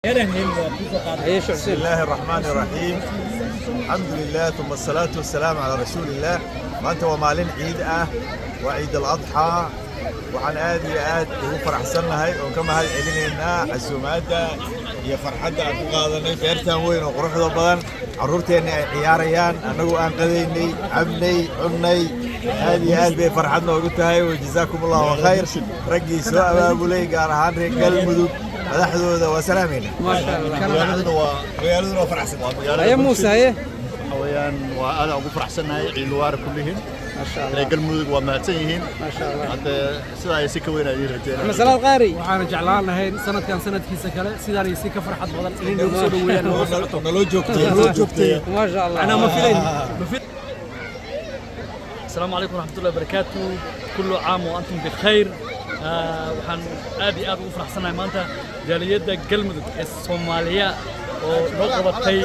Haye, Sheekh بسم Xuseen. الله الرحمن الرحيم، الحمد لله ثم الصلاة والسلام على رسول الله. Maanta waa maalin ciid ah, waa Ciid al-Adxaa. Waxaan aad iyo aad ugu faraxsannahay oon ka mahad celinaynaa casuumaadda iyo farxadda aan ku qaadanay beertan weyn oo quruxda badan, carruurteenna ay ciyaarayaan, annagu aan qadaynay, cabnay, cunnay. Aad iyo aad bay farxad noogu tahay. وجزاكم الله خير raggii soo abaabulay, gaar ahaan reer Galmudug madaxdooda waa salaamayna. Maasha Allah. Magaaladuna waa faraxsan. Haye, Muuse, haye. Waxa weeyaan waa aad ugu faraxsannahay ciid mubaarak kullihiin. Maasha Reer Allah. Galmudug waa mahadsan yihiin. Maasha Allah. Hadda sidaa ay si ka weyn ay ii rajeynayaan. Maxamed Salaad Qaari. Waxaana jeclaan lahayn sanadkan sanadkiisa kale sidaan si ka farxad badan inay noogu soo dhaweeyaan, noogu socoto. Naloo joogtay, naloo joogtay. Maasha Allah. Anaa ma filayn, ma filayn. السلام عليكم ورحمة الله وبركاته، كل عام وأنتم بخير. Waxaan aad iyo aad ugu faraxsanahay maanta jaaliyadda Galmudug ee Soomaaliya oo noo qabatay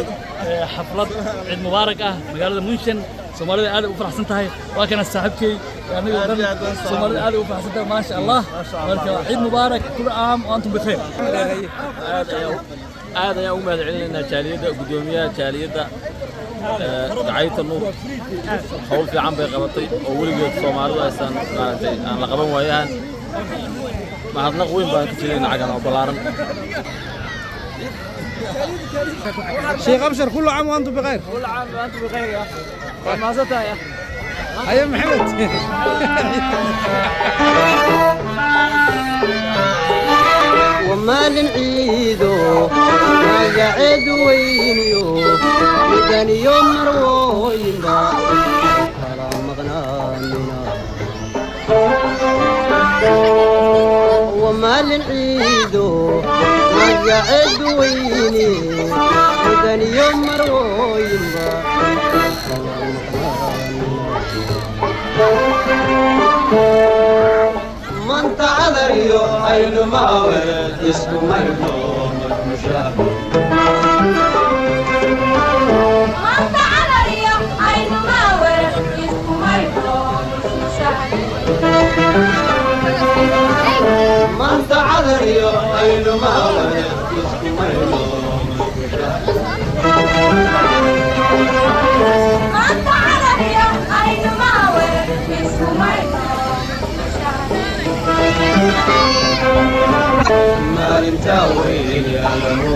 xaflad ciid mubaarak ah magaalada München. Soomaalida aad ay u faraxsan tahay. Waa kana saaxiibkay, aniga oo dhan Soomaalida aad ay u faraxsan tahay, maasha Allah. Marka ciid mubaarak, كل عام وأنتم بخير. Aad ayaa aad ayaan ugu mahad celinaynaa jaaliyadda, guddoomiyaha jaaliyadda Gacayta Nuur. Hawl fiican bay qabatay oo weligeed Soomaalidu aysan maaragtay aan la qaban waayahan. Mahadnaq weyn baan ka jeedinaa cagan oo ballaaran. Sheekh Abshar, كل عام وأنتم بخير. كل عام وأنتم بخير يا أخي، waa mahadsantahay ya. Haye, Maxamed. Wamaalin ciido magaceed weyniyo midaniyo marwooyinba kala maqnaanina. Wamaalin ciido magaceed weyni midaniyo marwooyinba kala maqnaanina. Manta cadariyo aynu maawel isku mayno marmushaah. Maanta cadariyo aynu maawel isku mayno mushaahid. Manta cadariyo aynu maawel isku mayno marmushaah. Maanta cadariyo aynu maawel isku mayno mushaahid. Maalintaa weyn yaalamu.